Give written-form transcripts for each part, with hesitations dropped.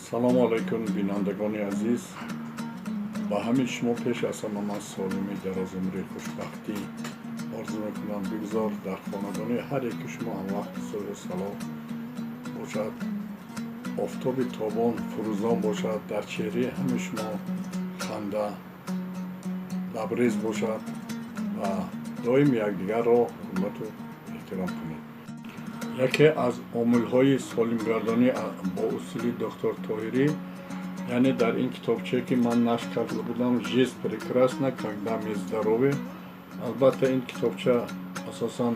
Салому алайкум, бинандагони азиз. Ба ҳамин шумо пеш аз ҳама ман солимӣ, дарозумрӣ, хушбахтӣ орзу мекунам. Бигзор дар хонадони ҳар яки шумо ҳамвақт сулҳу салом бошад, офтоби тобон фурӯзон бошад, дар чеҳраи ҳамаи шумо ханда лабрез бошад ва доим якдигарро ҳурмату эҳтиром кунед. Яке аз омилҳои солимгардонӣ бо усули доктор Тоҳирӣ, яъне дар ин китобчае, ки ман нашр карда будам, «Жизнь прекрасна, когда мы здоровы». Албатта, ин китобча асосан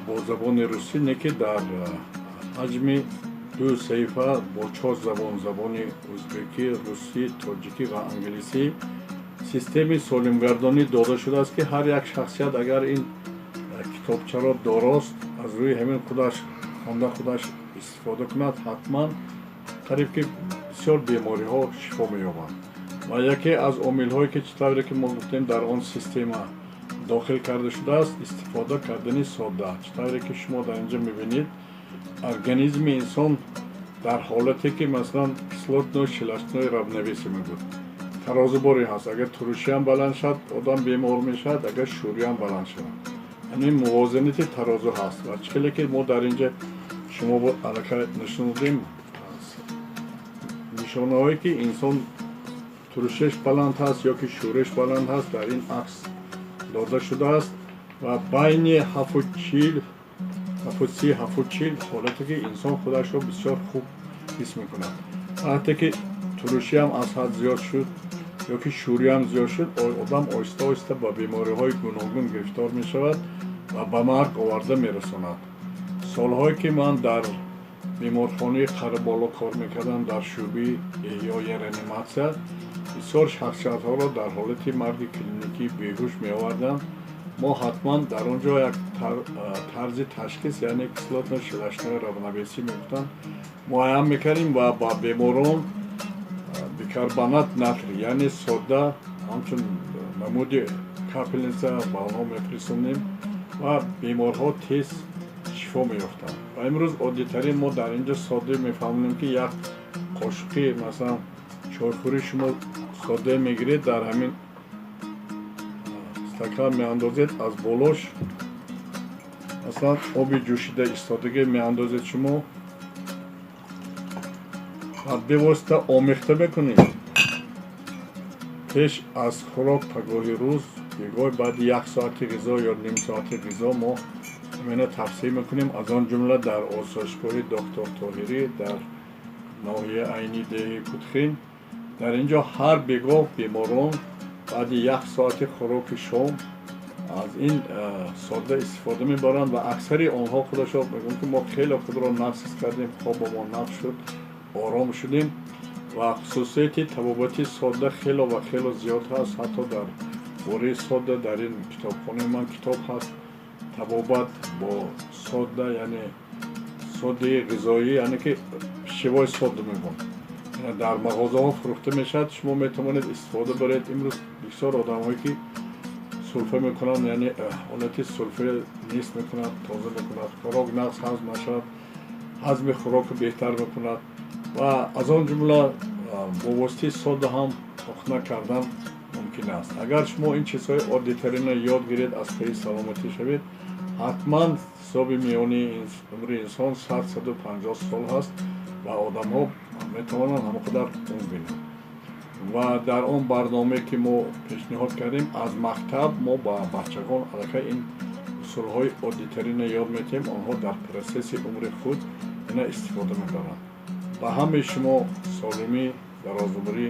бо забони русӣ не, ки дар ҳаҷми ду саҳифа бо чор забон: забони узбекӣ, русӣ, тоҷикӣ ва англисӣ системаи солимгардонӣ дода шудааст, ки ҳар як шахсият агар ин китобчаро дорост, аз рӯи ҳамин худаш хонда, худаш истифода кунад, ҳатман қариб ки бисёр бемориҳо шифо меёбанд. Ва яке аз омилҳое, ки чӣ тавре ки мо гуфтем, дар он система дохил карда шудааст, истифода кардани сода. Чӣ тавре ки шумо дар инҷо мебинед, организми инсон дар ҳолате ки, масалан, кислотно щелочное равновесие мегӯяд, тарозуборе ҳаст. Агар турушиам баланд шавад, одам бемор мешавад, агар шӯриам баланд шавад, яъне мувозинати тарозу ҳаст. Ва чӣ хеле ки мо дар инҷа шумо аллакай нишон додем, нишонаҳое ки инсон турушиш баланд ҳаст ё ки шӯриш баланд ҳаст, дар ин акс дода шудааст. Ва байни 7,40, 7,30, 7,40 ҳолате ки инсон худашро бисёр хуб ҳис мекунад. Вақте ки турушиам аз ҳад зиёд шуд ё ки шӯриам зиёд шуд, одам оҳиста оҳиста ба бемориҳои гуногун гирифтор мешавад ва ба марг оварда мерасонад. Солҳое ки ман дар беморхонаи Қараболо кор мекардам, дар шӯъбаи эҳёи реаниматсия, бисёр шахсиятҳоро дар ҳолати марги клиникӣ беҳуш меоварданд. Мо ҳатман дар он ҷо як тарзи ташхис, яъне кислотно щелочное равновесие мегуфтанд, муайян мекардем ва ба беморон бикарбонат натрий, яъне сода, ҳамчун намуди капельница ба онҳо мефиристонем ва беморҳо тез шифо меёфтанд. Ва имрӯз оддитарин мо дар инҷо сода мефаҳмонем, ки як қошуқи, масалан, чойхӯрӣ шумо сода мегиред, дар ҳамин стакан меандозед, аз болош, масалан, оби ҷӯшида истодагӣ меандозед шумо ва бевосита омехта мекунед. Пеш аз хӯрок, пагоҳи рӯз, бегоҳ, баъди як соати ғизо ё ним соати ғизо мо ҳамина тавсия мекунем. Аз он ҷумла дар осоишгоҳи доктор Тоҳирӣ дар ноҳияи Айни, деҳи Кутхин, дар ин ҷо ҳар бегоҳ беморон баъди як соати хӯроки шом аз ин сода истифода мебаранд ва аксари онҳо худашон мегӯянд, ки мо хеле худро нағз ҳис кардем, хобамон нағз шуд, ором шудем. Ва хусусияти табобати сода хело ва хело зиёд ҳаст. Ҳатто дар бораи сода дар ин китобхонаи ман китоб ҳаст, «Табобат бо сода», яъне содаи ғизоӣ, яъне ки пищевой сода мегӯям, дар мағозаҳо фурӯхта мешавад, шумо метавонед истифода баред. Имрӯз бисёр одамҳое ки сулфа мекунанд, яъне ҳолати сулфа нест мекунад, тоза мекунад, хӯрок нағз ҳазм нашавад, ҳазми хӯрокро беҳтар мекунад. Ва аз он ҷумла бо воситаи сода ҳам похна кардан мумкин аст. Агар шумо ин чизҳои оддитаринро ёд гиред, аз пайи саломатӣ шавед, ҳатман ҳисоби миёнии умри инсон 100, 150 сол ҳаст ва одамҳо метавонанд ҳамон қадар умр бинанд. Ва дар он барномае, ки мо пешниҳод кардем, аз мактаб мо ба бачагон аллакай ин усулҳои оддитаринро ёд медиҳем, онҳо дар процесси умри худ ина истифода мебаранд. Ба ҳамаи шумо солимӣ, дарозумрӣ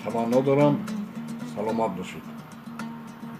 таманно дорам. Саломат бошед.